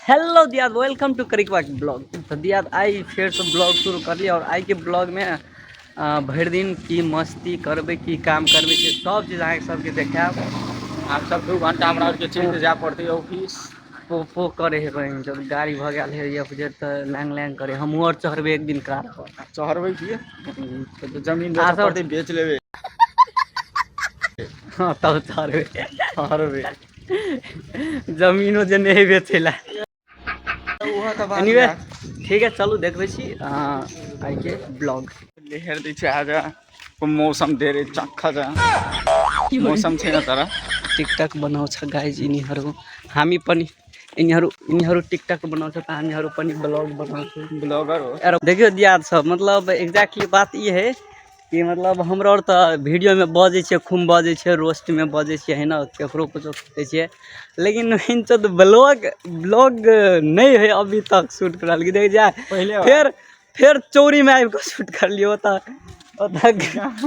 Hello दियाद, welcome to करिकवा blog. तऽ दियाद, आइ फेरसँ ब्लॉग शुरू करलियै आओर आइके ब्लॉगमे भरि दिन की मस्ती करबै, की काम करबै, से सब चीज अहाँके सबके देखायब। आब सब 2 घंटा हमरा आरके चलि जाय पड़तै ऑफिस। पो पो करे है बहिन, जब गाड़ी भऽ गेल है या फिर तऽ लैंग लैंग करे। हमहूँ आर चढ़बै एक दिन कार पर। चढ़बै की? तऽ जमीन आ बेचऽ सब पड़तै, बेच लेबै। हँ, तब चढ़बै। चढ़बै। जमीनो जे नहि बेचै लए। ओहो तऽ बात। एनीवे यऽ। ठीक है, चलू देखबै छी आइके ब्लॉग। लेहर दै छै आज। मौसम धेरै चक्ख छ, मौसम छैन तर। टिकटक बनाउँछ गाइज यिनीहरू, हामी पनि यिनीहरू यिनीहरू टिकटक बनाउँछ त हामीहरू पनि ब्लॉग बनाउँछौँ। ब्लॉगर हो। यार देखियौ दियाद सब, मतलब एग्जैक्टली बात ई है कि मतलब हमरा आओर तऽ वीडियोमे बजै छियै, खूब बजै छियै, रोस्टमे बजै छियै, है न, केकरो कुछो कहै छियै, लेकिन तऽ ब्लॉग ब्लॉग नहि है अभी तक शूट करल कि देख जाय। पहिले फेर फेर चोरीमे आबि कऽ शूट करलियै ओतऽ ओतऽ।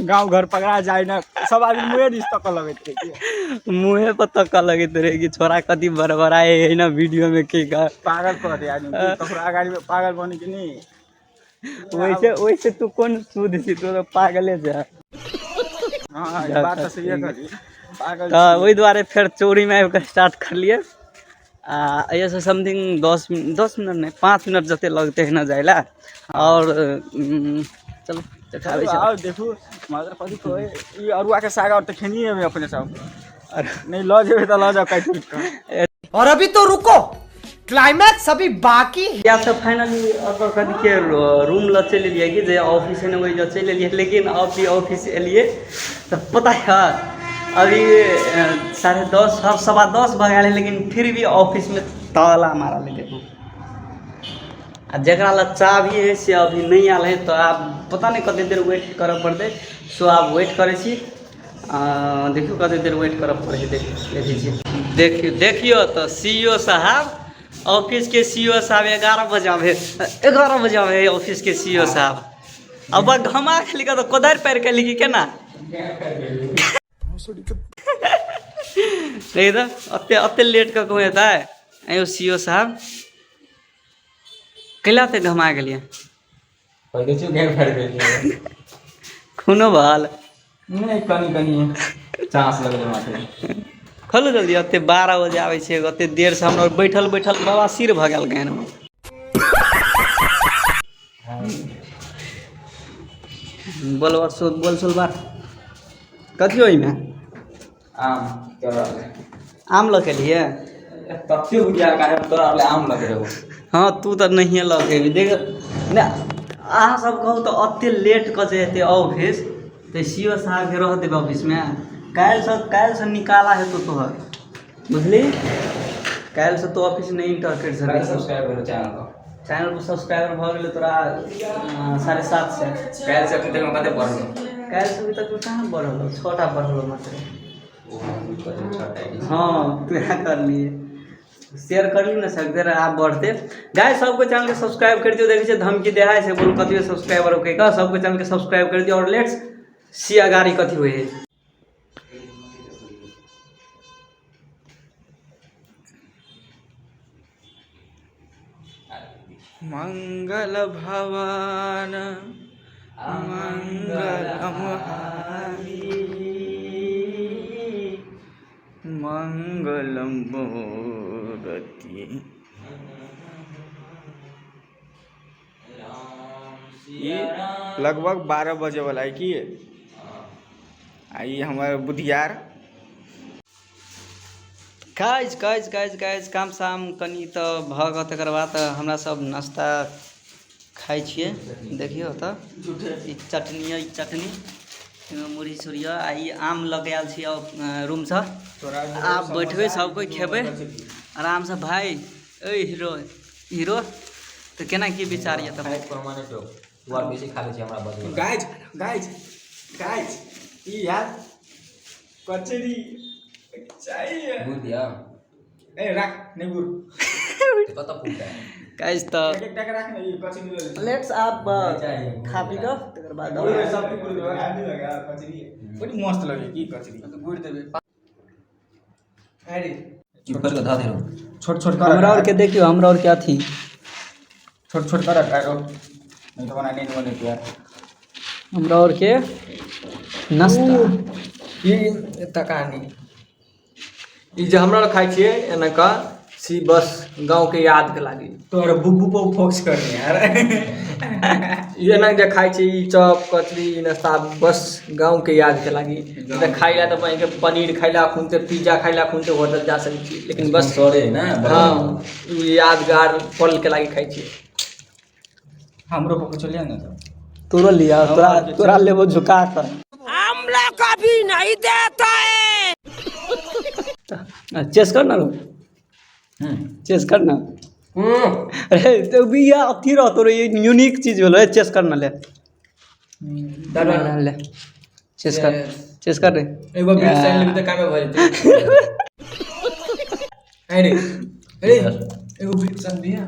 गाँव घर पकड़ा जाय न, सब आदमी मुँहे दिस तकऽ लगैत रहै की। मुँहे पर तक्का लगैत रहै कि छोरा कथी बड़बड़ाइ है न वीडियोमे की कह। पागल कऽ दे आदमी की, ककरो अगाडि पागल बने कि नहीं। वैसे वैसे तू कोन सूद छी, तू तऽ पागले छै। हाँ, ई बात तऽ सहिए कहली, पागल। तऽ ओहि दुआरे फेर चोरीमे आबि कऽ स्टार्ट करलियै आ एहिसँ समथिंग 10 10 मिनट नहि, 5 मिनट जते लगतै है ने जाइ लए। आओर चलू देखाबै छी। आओ देखू, मगर कथी कहै, ई अरुआ के साग और तऽ खेनिए हेबै अपने सब। और नहि लऽ जेबै तऽ लऽ जाउ काटि कुटि कऽ। और अभी तो रुको, क्लाइमैक्स अभी बाकी है। या तऽ फाइनली ओतऽ कथीके रूम लऽ चलि एलियै कि जे ऑफिस है ने, ओहि जगह चलि एलियै। लेकिन अभी ऑफिस एलियै तऽ पता है अभी 10:30, 10:15 भऽ गेल है, लेकिन फिर भी ऑफिसमे ताला मारल है। देखू, आ जकरा लग चाभी है से अभी नहि आयल है, तऽ आब पता नहि कतेक देर वेट करऽ पड़तै। सो आब वेट करै छी। देखियौ कतेक देर वेट करऽ पड़ै है। देखै छियै, देखियौ देखियौ तऽ सी ओ साहब, ऑफिसके सी ओ साहब 11 बजे आबै, 11 बजे आबै है ऑफिसके सी ओ साहब। अब घमा खेली तऽ कोदारि पारि के लिखी केना नहीं तऽ ओते ओते लेट कऽ कहूँ हेतै? आइयो सी ओ साहब कैला ते घमा गेलियै? पहिले छी घेर फाड़ि गेलियै। खूनो बहल? नहि, कनि कनि चांस लगलै माथे। खोलू जल्दी। ओते 12 बजे आबै छै, ओते देरसँ हमरा बैठल बैठल बवासीर भऽ गेल गानमे। बोल सो बोल सोल बार कथी ओहिमे। आम तोरा। आम लऽ के एलियै? तते बुझिया काहे तोरा ले आम लग रहे। हँ, तू तऽ नहिए लऽ के एबही। देख ने, अहाँ सब कहू तऽ ओते लेट कऽ जे एतै ऑफिस तऽ सी ओ साहबके रह देबै ऑफिसमे? काल्हिसँ काल्हिसँ निकाला हेतौ तोहर, बुझली? काल्हिसँ तू ऑफिस नहि इंटर करि सकै छी। सब्सक्राइब करो चैनल को। चैनल पर सब्सक्राइबर भऽ गेलै तोरा 750। काल्हि से अखन तक कते बढ़ल? काल्हिसँ अभी तक कहाँ बढ़ल हौ, छओ टा बढ़ल हौ मात्र। छटा। हाँ, तू इएह करलियै, शेयर करली ने सगरे, आब बढ़ते। गाय सबके चैनल के सब्सक्राइब कर दियौ। देखै छियै धमकी दे है से, बोलू कतियो सब्सक्राइबर होके का। सबके चैनल के सब्सक्राइब कर दियौ और let's see अगाड़ी कथी होइ है। मंगल भवन मंगल हारी मंगल मूर्ति। ई लगभग 12 बजे वाला है की। आ ई हमर बुधियार। गाइज गाइज गाइज गाइज, काम साम कनि तऽ भऽ गेल, तकर बाद हमरा सब नाश्ता खाइ छियै। देखियौ तऽ ई चटनी यऽ, ई चटनी, एहिमे मुरही छुरी यऽ आ ई आम लऽ के आयल छियै रूमसँ। आब बैठबै, सब कोइ खेबै आरामसँ। भाय ऐ हीरो हीरो, तऽ केना की विचार यऽ तऽ? परमानेंट हो, तू आर बेसी खा लै छी हमरा बदला। गाइज गाइज गाइज, ई यार कचरी चाहिए। गुड़ दिया। ए राख, नहीं गुड़। तो कतऽ फूटता है? गाइज तऽ एक एक टाका राख ने, ई कचरी ले ले। Let's आब चाहिए। खा पी कऽ तकर बाद। गुड़ दे, सब गुड़ दे, आदमी लगा कचरी बड़ी मस्त लगे की कचरी। गुड़ देबै। अरे ऊपर के धऽ देलहुँ। छोट छोट कर। हमरा और के देखियो, हमरा और के अथी छोट छोट कर रखा नहीं तो बना नहीं बने यार। हमरा और के नाश्ता। ई एतऽ कहानी ई जे हमरा लोग खाइ छियै एना कऽ सी बस गाँवके यादके लागी। तोहर बुब्बू पर फोकस करनी यार। ई एना जे खाइ छी ई चॉप कचरी ई नाश्ता बस गाँवके यादके लागी। तऽ खाइ ला तऽ बहिनके पनीर खाइ ला अखन तऽ पिज्जा खाइ ला अखन तऽ होटल जा सकै छी, लेकिन बस सरे है ना। हँ, ई यादगार पलके लागि खाइ छियै। हमरो पकड़ चलिए ना तो। तोरो लिया, तोरा तोरा लेबो झुका कर। हम लोग कभी नहीं देता है। चेस कर ना रो, चेस कर ना। अरे तो भी या अथी रह तोरो, ये यूनिक चीज भेलो। चेस कर ना, ले ले चेस कर, चेस कर रे। एगो बीस साइन लेबै तऽ कामे भऽ जेतै। अरे अरे, एगो बीस साइन दिया।